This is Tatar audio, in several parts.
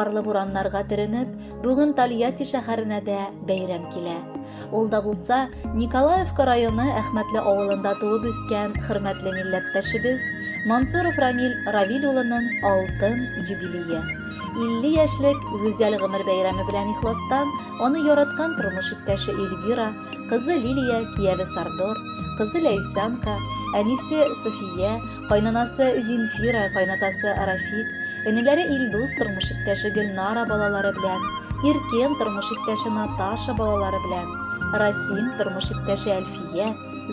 Карлы бураннарга төренеп, бүген Тольятти шәһәренә дә бәйрәм килә. Ул да булса, Николаевка районы Әхмәтле авылында туып үскән хөрмәтле милләттәшебез Мансуров Рамил Равил улының алтын юбилее. 50 яшьлек гүзәл гомер бәйрәме белән ихластан аны яраткан тормыш иптәше Эльвира, кызы Лилия, кияве Сардор, кызы Ләйсанка, әнисе София, кайнанасы Зинфира, кайнатасы Рафик, энеләре Илдус тормыш иптәше Гөлнара балалары белән, Иркем тормыш иптәше Наташа балалары белән, Расим тормыш иптәше Әлфия,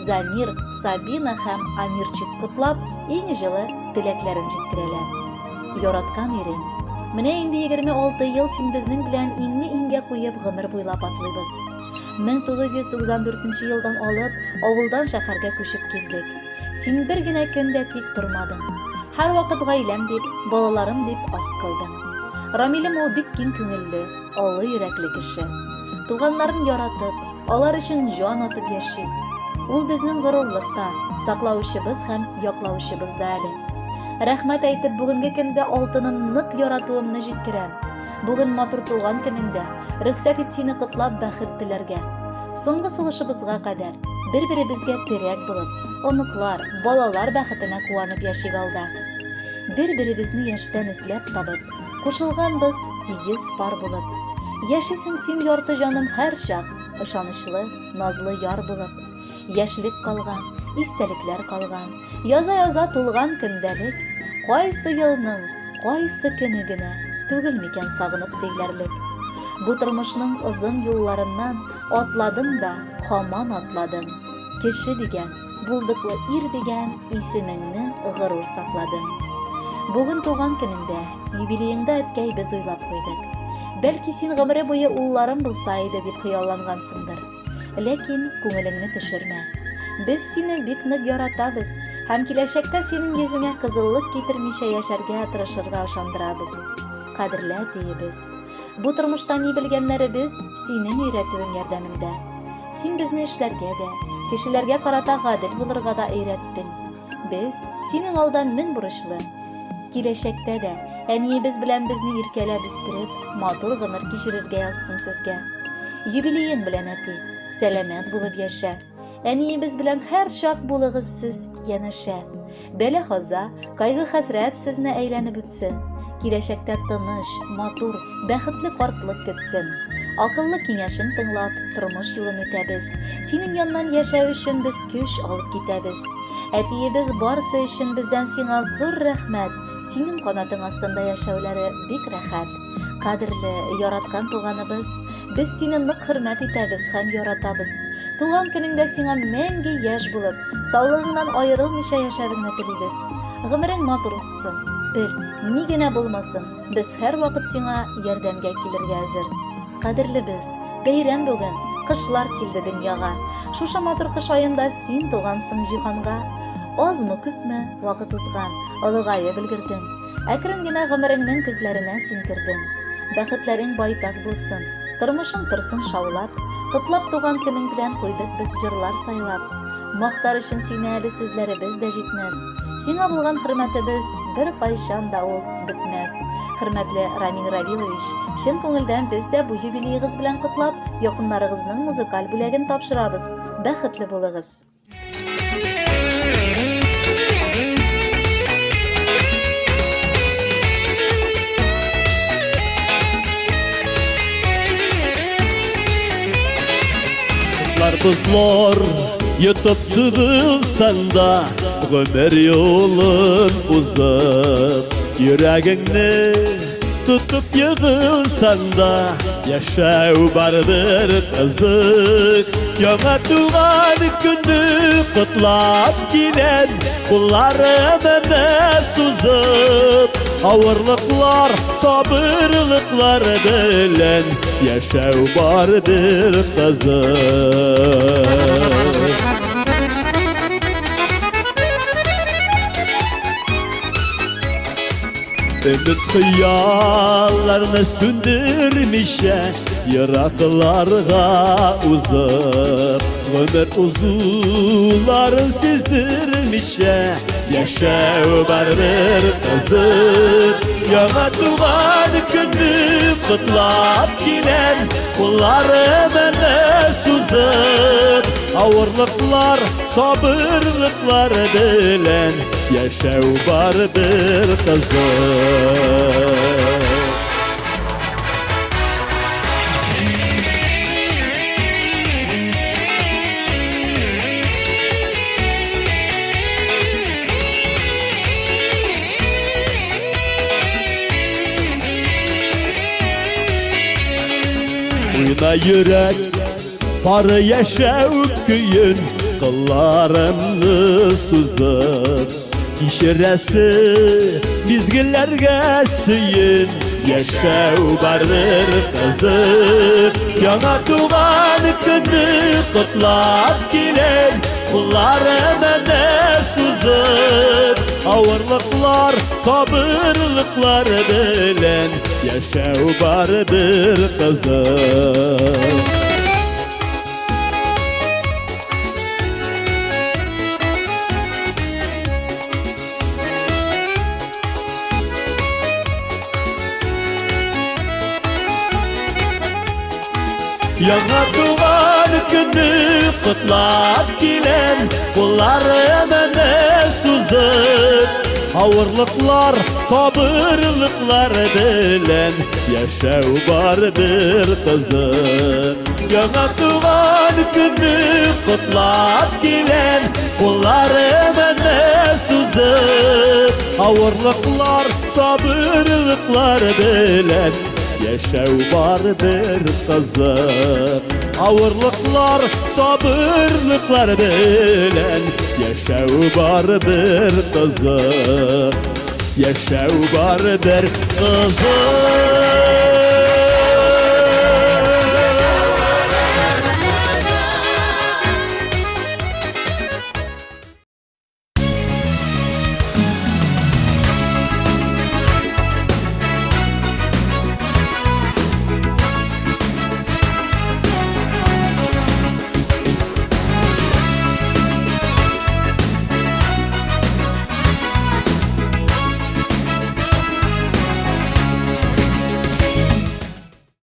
Замир, Сабина һәм Амирчик котлап, иң җылы теләкләрен җиткерәләр. Яраткан ирең. Менә инде 26 ел син безнең белән иңне-иңгә куеп гомер буйлап атлыйбыз. 1994 елдан алып, авылдан шәһәргә күчеп килдек. Син бер генә көн дә тик тормадың. Һәрвакыт гаиләм дип, балаларым дип ах кылдың. Рамилем ул бик киң күңелле, олы йөрәкле кеше. Туганнарын яратып, алар өчен җан атып яши. Ул безнең горурлык та, саклаучыбыз һәм яклаучыбыз да әле. Рәхмәт әйтеп, бүгенге көндә алтыным нык яратуымны җиткерәм. Бүген матур туган көнеңдә, рөхсәт ит сине котлап бәхет теләргә. Соңгы сулышыбызга кадәр бер-беребезгә терәк булып, оныклар, балалар бәхетенә куанып яшик алда. Бер-беребезне яшьтән эзләп табып, кушылганбыз тигез пар булып. Яшисең син ярты җаным һәрчак, ышанычлы, назлы яр булып. Яшьлек калган, истәлекләр калган, Яза-яза тулган көндәлек, Кайсы елның, кайсы көне генә Түгел микән сагынып сөйләрлек. Бу тормышның озын юлларыннан Атладың да, һаман атладың. Кеше дигән, булдыклы ир дигән Исемеңне горур сакладың. Бүген туган көнеңдә, юбилееңда әткәй без уйлап куйдык. Бәлки син гомере буе улларым булса иде дип хыяллангансыңдыр. Ләкин күңелеңне төшермә. Без сине бик нык яратабыз һәм киләчәктә синең йөзеңә кызыллык китермичә яшәргә тырышырга ышандырабыз. Кадерле әтиебез! Бу тормышта ни белгәннәребез синең өйрәтүең ярдәмендә. Син безне эшләргә дә, кешеләргә карата гадел булырга да өйрәттең. Без синең алда мең бурычлы. Киләчәктә дә әниебез белән безне иркәләп үстереп, матур гомер кичерергә язсын сезгә. Юбилеең белән, әти, сәламәт булып яшә. Әниебез белән һәрчак булыгыз сез янәшә. Бәла-каза, кайгы-хәсрәт сезне әйләнеп үтсен. Киләчәктә тыныч, матур, бәхетле картлык көтсен. Акыллы киңәшең тыңлап, тормыш юлын үтәбез. Синең яннан яшәү өчен без көч алып китәбез. Әтиебез барсы өчен бездән сиңа зур рәхмәт. Синең канатың астында яшәүләре бик рәхәт. Кадерле, яраткан туганыбыз, без сине нык хөрмәт итәбез һәм яратабыз. Туган көнеңдә сиңа мәңге яшь булып, саулыгыңнан аерылмыйча яшәвеңне телибез. Гомерең матур узсын. Бел, ни генә булмасын, без һәрвакыт сиңа ярдәмгә килергә әзер. Кадерлебез, бәйрәм бүген, кышлар килде дөньяга. Шушы матур кыш аенда син тугансың җиһанга. Азмы-күпме вакыт узган, олыгаеп өлгердең. Әкрен генә гомереңнең көзләренә син кердең. Бәхетләрең байтак булсын, тормышың торсын шаулап. Котлап туган көнең белән куйдык без җырлар сайлап. Мактар өчен сине әле сүзләребез дә җитмәс. Сиңа булган хөрмәтебез беркайчан да ул бетмәс. Хөрмәтле Рамил Равилович, чын күңелдән без дә бу юбилеегыз белән котлап, якыннарыгызның музыкаль бүләген тапшырабыз. Бәхетле булыгыз! Бозлар йотып сыгылсаң да, гомер юлын узып, йөрәгеңне тотып егылсаң да, яшәү барыбер кызык. Яңа туган көнне котлап киләм, кулларымны сузып, авырлыклар, сабырлыклар белән яшәү барыбер кызык. Өмет хыялларны сүндермичә, еракларга узып, гомер узуларын сиздермичә, яшәү барыбер кызык. Яңа туган көнне котлап киләм, кулларымны сузып. Авырлыклар, сабырлыклар белән яшәү барыбер кызык. Уйна йөрәк, пары яшәү көен, кылларымны сузып. Кичерәсе мизгелләргә сөен, яшәү барыр кызык. Яңа туган көнне котлап киләм, кулларымны сузып. Авырлыклар, сабырлыклар белән яшәү барыбер кызык. Яңа туган көнне котлап киләм, кулларымны сузып. Авырлыклар, сабырлыклар белән яшәү барыбер кызык. Яңа туган көнне котлап киләм, кулларымны сузып. Авырлыклар, сабырлыклар белән яшәү барыбер кызык. Авырлыклар, сабырлыклар белән яшәү барыбер кызык. Яшәү барыбер кызык.